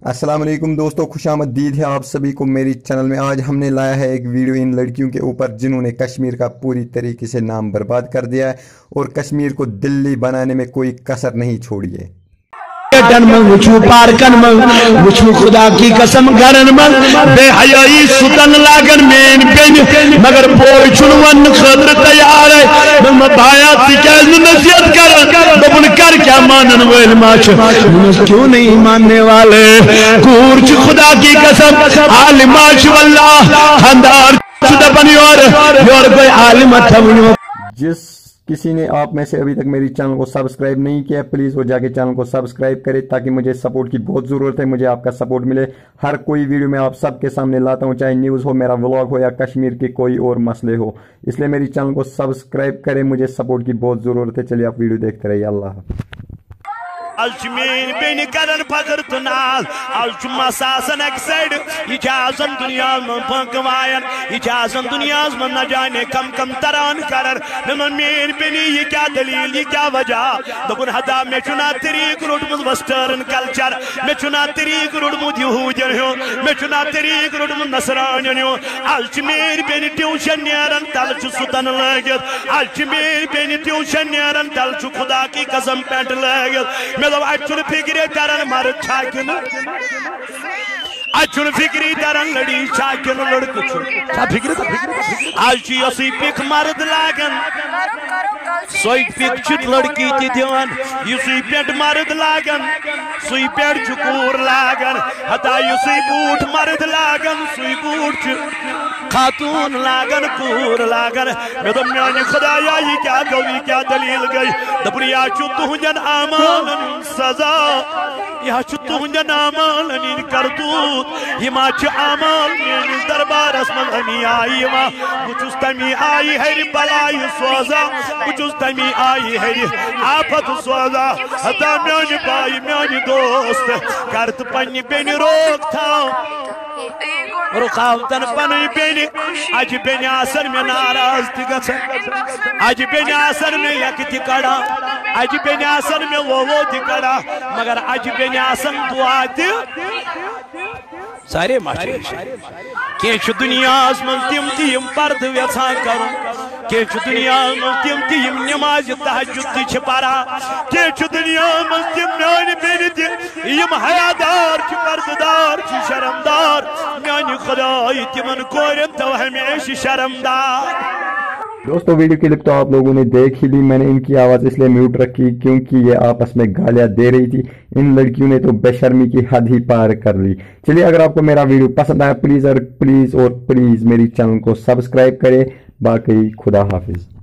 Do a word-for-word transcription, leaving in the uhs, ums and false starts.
السلام علیکم دوستو، خوش آمدید ہے آپ سبھی کو میری چینل میں۔ آج ہم نے لایا ہے ایک ویڈیو ان لڑکیوں کے اوپر جنہوں نے کشمیر کا پوری طریقے سے نام برباد کر دیا ہے اور کشمیر کو دلی بنانے میں کوئی کسر نہیں چھوڑی ہے۔ گیٹن منٛز وٕچھِو، پارکن منٛز وٕچھِو، خدا کی قسم گرن منٛز بے حیٲیی سُتن لاگن میٲنۍ بیٚنہِ، مگر بوے چھُنہٕ وننہٕ خٲطرٕ تیارے۔ دوٚپمَس، بایا، ژٕ کیازِ نہٕ نصیحت کران؟ دوٚپُن، کر کیٛاہ مانن وٲلۍ ما چھِ؟ دوٚپمَس، کیوں نہیں ماننے والے؟ کوٗر چھِ خدا کی قسم عالمہ چھِ واللہ، خاندار چھُ دپان یورٕ، یورٕ گٔے عالمہ تھاوٕنۍ یورٕ۔ جس کسی نے آپ میں سے ابھی تک میری چینل کو سبسکرائب نہیں کیا، پلیز وہ جا کے چینل کو سبسکرائب کرے، تاکہ مجھے سپورٹ کی بہت ضرورت ہے، مجھے آپ کا سپورٹ ملے۔ ہر کوئی ویڈیو میں آپ سب کے سامنے لاتا ہوں، چاہے نیوز ہو، میرا ولاگ ہو یا کشمیر کے کوئی اور مسئلے ہو، اس لیے میری چینل کو سبسکرائب کرے، مجھے سپورٹ کی بہت ضرورت ہے۔ چلیے آپ ویڈیو دیکھتے رہیے، اللہ حافظ۔ از چھِ میٲنۍ بیٚنہِ کران فخر تہٕ ناز۔ از چھُ مس آسان اکہِ سایڈٕ، یہِ چھِ آسان دُنیاہس منٛز پٲنٛکہٕ وایان، یہِ چھِ آسان دُنیاہس منٛز نہ جانے کم کم تران کران۔ مےٚ ووٚن، میٲنۍ بیٚنہِ، یہِ کیٛاہ دٔلیٖل، یہِ کیٛاہ وجہ؟ دوٚپُن، ہتا، مےٚ چھُنہ طریٖقہٕ روٚٹمُت ویسٹٲرن کلچر، مےٚ چھُنہ طریٖقہٕ روٚٹمُت یہوٗدین ہیوٗ، مےٚ چھُنہ طریٖقہٕ روٚٹمُت نصرانین ہیوٗ۔ از چھِ میٲنۍ بیٚنہِ ٹیوٗشن نیران، تلہٕ چھُ سُتن لٲگِتھ۔ از چھِ میٲنۍ بیٚنہِ ٹیوٗشن نیران، تلہٕ چھُ خدا کی قسم پینٹ لٲگِتھ۔ مےٚ دوٚپ، اتہِ چھُنہٕ فِکرے تران مرد چھا کِنہٕ، اتہِ چھُنہٕ فِکرے تران لڑی چھا کِنہٕ لڑکہٕ چھُ۔ چھا فِکرِ تران؟ از چھُ یۄسٕے پِک مرد لاگان، سۄے پِک چھُ لڑکی تہِ دِوان۔ یُسٕے پینٹ مرد لاگان، سُے پینٹ چھُ کوٗر لاگان۔ ہتا یُسٕے بوٗٹھ مرد لاگان، سُے بوٗٹھ چھُ خاتوٗن لاگان، کوٗر لاگان۔ مےٚ دوٚپ، میانہِ خدایا، یہِ کیٛاہ گوٚو، یہِ کیٛاہ دٔلیٖل گٔے؟ دوٚپُن، یہِ ہا چھُ تُہنٛدٮ۪ن اعمالن ہُنٛد سزا، یہِ ہا چھُ تُہنٛدٮ۪ن اعمالن ہٕنٛدۍ کرتوٗت۔ یہِ ما چھِ اعمال میٲنِس دربارس منٛز اَمی آیہِ یِوان؟ بہٕ چھُس تَمی آیہِ ہیٚرِ بلایہِ سوزان، بہٕ چھُس تَمی آیہِ ہیٚرِ آفت سوزان۔ ہتا میانہِ بایہِ، میانہِ دوست، کر تہٕ پننہِ بیٚنہِ روک تھام۔ رُکاوتن پنٕنۍ بیٚنہِ، اجہِ بیٚنہِ آسن مےٚ ناراض تہِ گژھان، اجہِ بیٚنہِ آسن مےٚ یکہٕ تہِ کڑان، اجہِ بیٚنہِ آسن مےٚ ووو تہِ کڑان، مگر اجہِ بیٚنہِ آسن دُعا تہِ۔ سارے ما چھِ ہیٚچھان؟ کینٛہہ چھِ دُنیاہس منٛز تِم تہِ یِم پردٕ یژھان کرُن، کینٛہہ چھِ دُنیاہس منٛز تِم تہِ یِم نمازِ تہجد تہِ چھِ پران، کینٛہہ چھِ دُنیاہس منٛز تِم میانہِ بیٚنہِ تہِ یِم حیادار چھِ، پردٕ دار چھِ، شرمدار۔ میانہِ خدایہِ، تِمن کورٮ۪ن تھاو ہمیشہِ شرمدار۔ دوستو، ویڈیو کلپ تو آپ لوگوں نے دیکھ ہی لی، میں نے ان کی آواز اس لیے میوٹ رکھی کیونکہ یہ آپس میں گالیاں دے رہی تھی۔ ان لڑکیوں نے تو بے شرمی کی حد ہی پار کر لی۔ چلیے، اگر آپ کو میرا ویڈیو پسند آیا، پلیز اور پلیز اور پلیز میری چینل کو سبسکرائب کرے۔ باقی خدا حافظ۔